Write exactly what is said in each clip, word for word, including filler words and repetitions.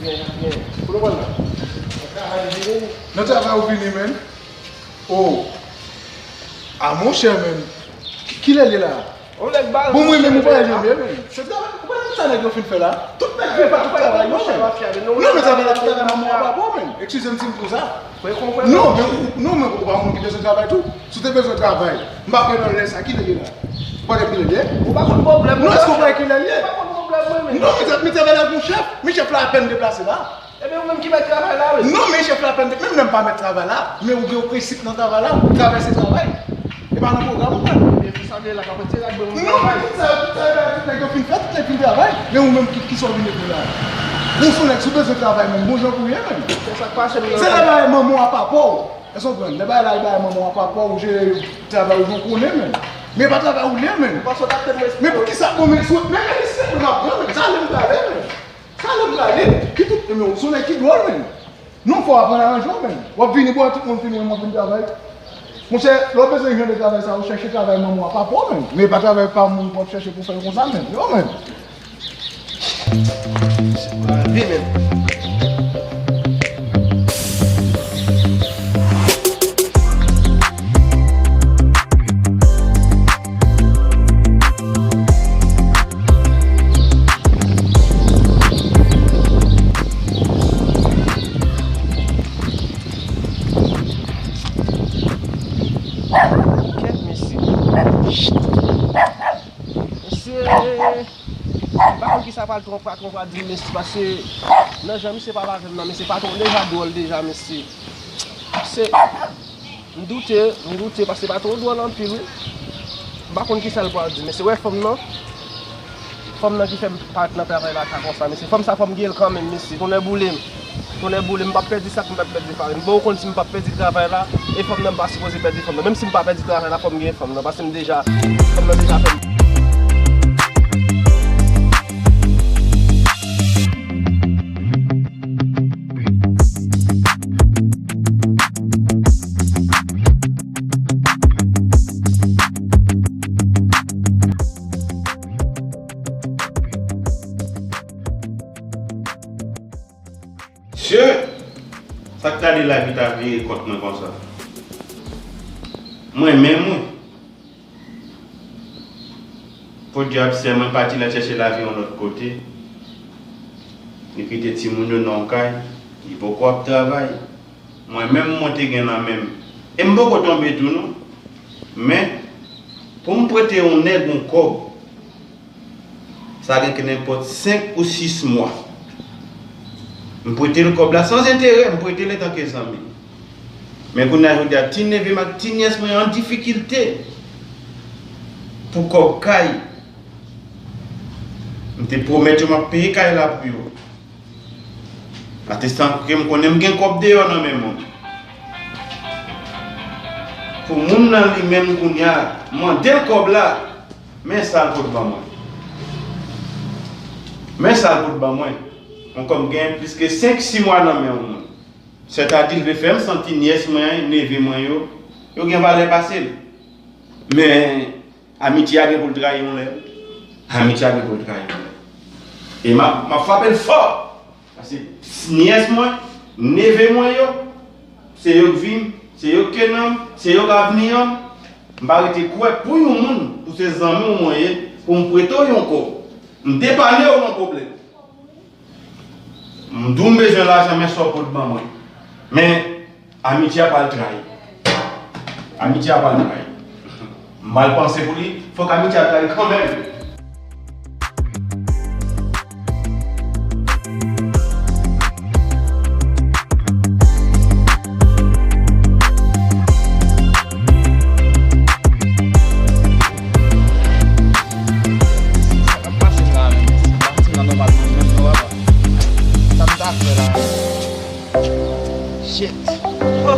Kote w pral la? Nan travay ou vini, menn? Oh. Ah, monchè, menn. Ki, kilè l ye la? Bon, mwen menm, ou pa janm ye, menn. Se travay, ou pa konn sa nèg yo fin fè la? Tout nèg vin pa tout travay yo, menn. Non, men travay la, tout travay manman w pa bon, menn. Eskize m si m di w sa. Non, men ou, non, men ou pa moun ki bezwen travay tou. Si w te bezwen travay, m pa kwè nan lè sa, kilè l ye la? Ou pa kwè kilè l ye? Ou pa konn pwoblèm mwen. Non, èske ou pa kwè kilè l ye? Ou pa konn pwoblèm mwen, menn. Non, men, men travay la gon chèf, men chèf la apèn deplase la. Ebyen, ou menm ki mèt travay la, wi. Non, men chèf la apèn, menm lè m pa mèt travay la, men ou gen yon prensip nan travay la, travay se travay. E pa nan pwogram ou pral. Ebyen, pou sa vle la, k ap retire ak bon travay. Non, men tout sa, tout sa, tout nèg yo fin fè, tout nèg fin travay, men ou menm ki, ki sa w vin regle la? Ou se yon nèg, si w bezwen travay, menn, bon jan pou w ye, menn. Se sa k pase, menn. Se travay manman w a papa w. Èske w konprann? Lè bagay la, e bagay manman w a papa w, ou jere travay ou jan w konnen, menn. Men e pa travay ou li ye, menn. Ou panse w t ap tande mwen? Men poukisa, bon, men, sou, men, men, se pou m ap pran, menn. Sa lè m prale, menn. Sa lè m prale. Ki tout, men, ou se yon nèg ki dwòl, menn. Non, fò w aprann aranje w, menn. W ap vini, bon, tout moun fin wè m ap vin travay. Monchè, lè w bezwen jan de travay sa, ou chèche travay manman w a papa w, menn. Men e pa travay pa moun pou w ap chèche pou fè l konsa, menn. Yo, menn. Wi, men. Kèt, mesye. Mesye, m pa konn kisa pral, patwon, patwon pral di m, mesye, paske nan jan misye pale avè m nan, mesye, patwon deja dwòl deja, mesye. Se, m doute, m doute, paske patwon dwòl anpil, wi. M pa konn kisa l pral di, mesye, wè fanm nan, fanm nan ki fè m parèt nan travay la sa konsa, mesye, fanm sa fò m gen l kanmenm, mesye, tonnè boule m. Tonnè boule m, m p ap pèdi sak, m p ap pèdi farin. Bon, ou konn si m p ap pèdi travay la, e fanm nan m pa sipoze pèdi fanm nan. Menm si m pa pèdi travay la, fò m gen fanm nan, paske m deja, fanm nan deja fè m. Mesye, sa k ta di lavi ta vire kont mwen konsa? Mwen menm, wi. Podyab, sè mwen pati l al chèche lavi yon lòt kote. Li kite timoun yo nan yon kay. Li poko ap travay. Mwen menm, mwen te gen nan men m. E m poko tonbe tou, non. Men, pou m prete yon nèg yon kòb, sa gen ke nenpòt senk ou sis mwa. M prete l kòb la san enterè, m prete l antanke zanmi. Men kounye a jodi a, ti neve m ak ti nyès mwen an difikilte pou kòb kay. M te pwomèt yo m ap peye kay la pou yo. Atestan ke m konnen m gen kòb deyò nan men mwen. Pou moun nan li menm kounye a, mande l kòb la, men sa l pot ban mwen. Men sa l pot ban mwen. Mwen kòm gen plis ke senk, sis mwa nan men yon moun. Sètadi l vle fè m santi nyès mwen, neve mwen yo, yo gen valè pase l. Men, amitye a gen pou l trayi yon lè. Amitye a gen pou l trayi yon lè. E m ap, m ap frape l fò. Paske nyès mwen, neve mwen yo, se yo k vi m, se yo k ke nan m, se yo k avni an m. M pa rete kwè pou yon moun, pou se zanmi w mwen ye, pou m prete w yon kòb. M depane w nan pwoblèm. M di w m bezwen lajan, men sa w pot ban mwen. Men, amitye a pral trayi. Amitye a pral trayi. M mal panse pou li, fòk amitye a trayi kanmenm. Sa k ap pase la menm? Sa k ap pase la nòmalman menm non, papa? Sa m ta fè la menm? Shit. Oh,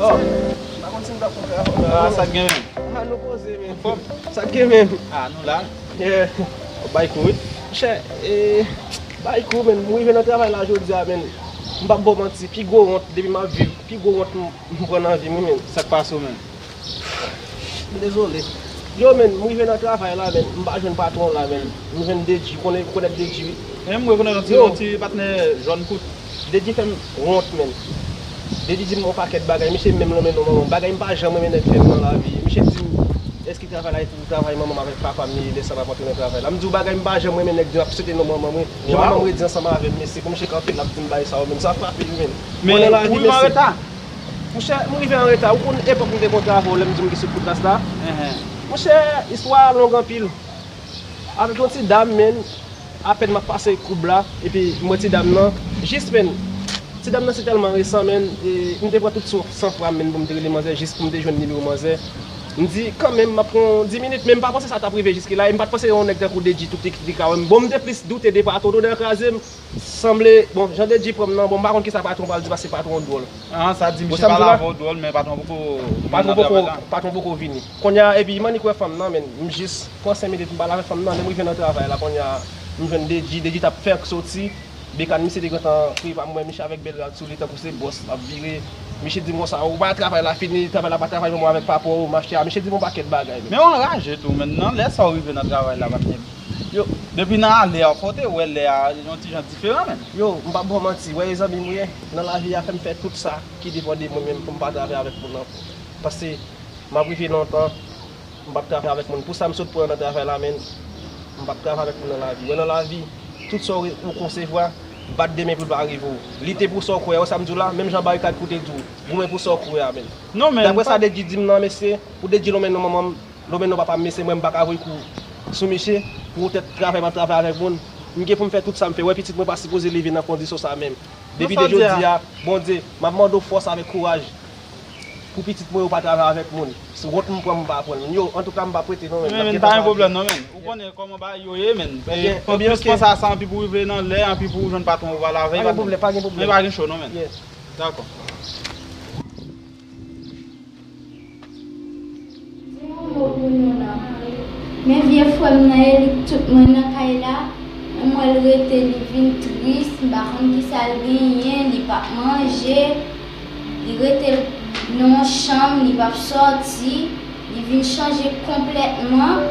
oh. M pa konn si m t ap kontre avè w. Ah, sa k gen menm? Ah, nou poze menm. Anfòm? Sa k gen menm? Ah, nou la. Yeah. W ap bay kou, wi. Monchè, eh, bay kou, menm. M rive nan travay la jodi a, menm. M p ap ba w manti. Pi gwo wont, depi m ap viv, pi gwo wont m, m pran nan vi m, wi, menm. Sa k pase w menm? M dezole. Yo, men, m rive nan travay la, men, m pa jwenn patwon la, men. M jwenn Dedji, ou konnen, ou konèt Dedji, wi. Men m rekonèt yon ti, yon ti patnè jòn kout. Dedji fè m wont, men. Dedji di m yon pakèt bagay, misye menm lonmen non manman m. Bagay m pa janm renmen nèg fè m nan lavi. Misye di m, èske travay la e pou travay manman m avèk papa m, li lè sa m ap antre nan travay la. M di w bagay m pa janm renmen nèg di m ap site non manman m, wi. Jan manman m redi ansanm avè m, mesye, pou misye kanpe l ap di m bagay sa yo, men sa frape wi, men. Men ou rive an reta. Monchè, m rive an reta. Ou konn epòk m te konn travay lè m di w m te sou Koutras la? Monchè, istwa a long anpil. Avèk yon ti dam, men, apèn m ap pase koub la, epi m wè ti dam nan, jis, men, ti dam nan se tèlman resan, men, e, m te pran tout san, sanfra m, men, pou m te rele manzè, jis pou m te jwenn nimewo manzè. M di, kanmenm, m ap pran dis minit, men m pa panse sa t ap rive jiske la, e m pa t panse yon nèg tankou Dedji tou ki, ki ka wè m. Bon, m te plis doute de patwon, odè kraze m. Sanble, bon, jan Dedji pran m nan, bon, m pa konn kisa patwon pral di, paske patwon dwòl. Ah, sa di misye pale avè w dwòl, men patwon poko vin nan travay la. Patwon poko vini. Kounye a, epi m annik wè fanm nan, men m jis pran senk minit, m pale avèk fanm nan, lè m rive nan travay la, kounye a, m jwenn Dedji, Dedji t ap fèk soti, bekàn misye te gentan prepa, m wè misye avèk bèl rad sou li, tankou se bòs, l ap vire. Misye di m konsa, ou pa travay la fini, travay la pa travay manman avèk papa w, mache a. Misye di m yon pakèt bagay, men. Men w anraje tou, men nan lè sa w rive nan travay la, patnè m. Yo, depi nan alè a, fò w te wè lè a yon ti jan diferan, men. Yo, m p ap ba w manti, wè e zanmi m ou ye, nan lavi a fè m fè tout sa ki depann de mwen menm pou m pa travay avèk moun nan. Paske m ap rive nan yon tan, m p ap travay avèk moun. Pou sa m sot pran nan travay la, men m p ap travay avèk moun nan lavi. Wè nan lavi, tout sa w re-, ou konsevwa, bat de men pou l pa rive w. Lite pou sa w kwè, wè sa m di w la, menm jan Barikad Koute di w, goumen pou sa w kwè a, men. Non, men. Daprè sa Dedji di m nan, mesye, pou Dedji lonmen non manman m, lonmen non papa m, mesye, mwen m pa ka voye kou sou misye, poutèt travay m ap travay avèk moun. M gen pou m fè tout sa m fè. Wè pitit mwen pa sipoze leve nan kondisyon sa menm. Depi de jodi a, Bondye, m ap mande w fòs avèk kouraj pou pitit mwen yo pa travay avèk moun. Se wont m pran, m pa pran l. Yo, antouka, m p ap rete non, men. Men, men, pa gen pwoblèm non, men. Ou konnen kòman bagay yo ye, men. Ebyen, ebyen, ok. Plis panse a sa, anpi pou w rive nan lè, anpi pou w jwenn patwon ou pale avè l, pa gen pwoblèm, pa gen pwoblèm. Men pa gen cho non, men. Dakò. Di yon mo pou nou non. Men vye frè m nan, e li k tout mwen nan kay la. Men m wè l rete, li vin tris, m pa konn kisa l genyen, li p ap manje, li rete nan yon chanm, li p ap sòti, li vin chanje konplètman.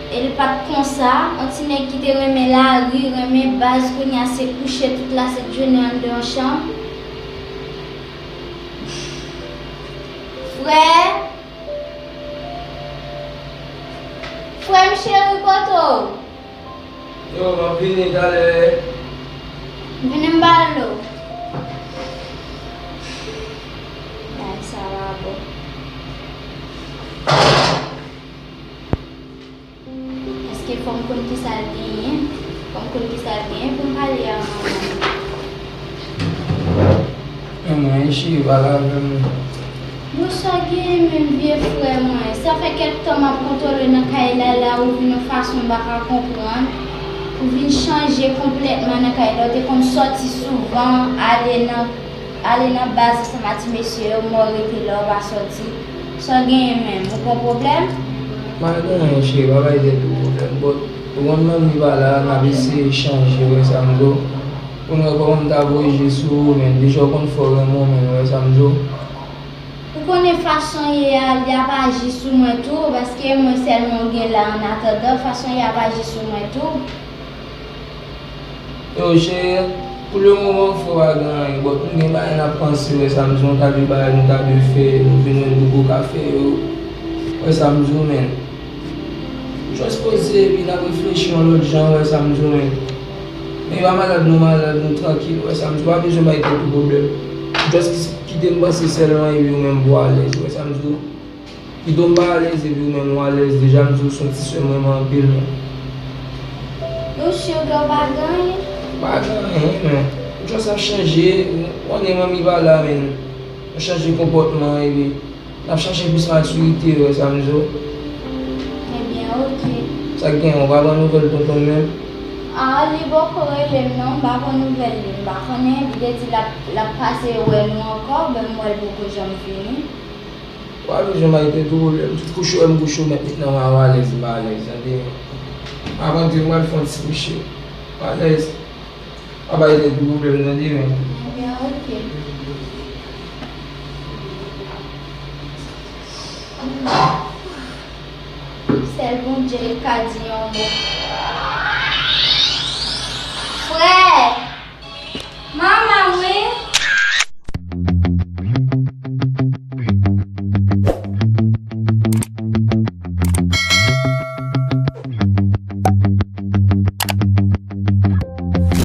E l pa t konsa, yon ti nèg ki te renmen lari, renmen baz, kounye a se kouche tout laset jounen anndan yon chanm. Frè! Frè m cheri, kote w? Yo, m ap vini talè. Vini m ba l dlo. Bagay sa pa bon. Paske fò m konn kisa l genyen. Fò m konn kisa l genyen pou m pale a manman l. Men mwen, cheri, pale avè m. Yo, sa w genyen menm, vye frè mwen? Sa fè kèk tan m ap kontwole w nan kay la, la ou vin yon fason m pa ka konprann. Ou vin chanje konplètman nan kay la. Ou te konn sòti souvan, ale nan ale nan baz ansanm ak ti mesye yo, men w rete la, w pa sòti. Sa w genyen menm? Ou gen yon pwoblèm? M pa gen anyen, cheri, pa bay tèt ou pwoblèm. But, ou konn manmi pa la, n ap eseye chanje, w wè sa m di w. Pou n wè kòman m ta voye je sou ou, men deja w konn fò renmen w, men w wè sa m di w. Ou konnen fason ye a, li ap aji sou mwen tou, paske mwen sèlman w gen la, annatandan, fason ye ap aji sou mwen tou. Yo, cheri, pou le moman, fò pa gen anyen, but nou gen bagay n ap panse, w wè sa m di w, yon ta de bagay nou ta dwe fè, nou vin wè nou poko ka fè yo, w wè sa m di w, men. Just poze, epi n ap reflechi yon lòt jan, w wè sa m di w, men. Men pa malad, nou malad, nou trankil, w wè sa m di w, pa bezwen bay tèt ou pwoblèm. Just kite m panse sèlman, epi ou menm pou w alèz, w wè sa m di w. Pito m pa alèz epi ou menm ou alèz, deja m di w se yon ti sè m renmen anpil, men. Yo, cheri, w pa gen anyen? Pa gen anyen, men. Just ap chanje, ou konnen manmi pa la, men. Nou chanje konpòtman, epi n ap chache plis matirite, w wè sa m di w. Ebyen, oke. Sa k genyen, ou pa pran nouvèl tonton m menm? A, li poko rele m non, m pa pran nouvèl li, m pa konnen, li te di l ap, l ap pase wè nou ankò, men m wè l poko janm vini. Pa bezwen bay tèt ou pwoblèm. Tout kouche w wè m kouche w mèt met nan men w alèz m pa alèz, tande. Avan di m pral fè yon ti kouche. M alèz. Pa bay tèt ou pwoblèm, tande, men. Ebyen, oke. Sèl Bondye ka di yon mo.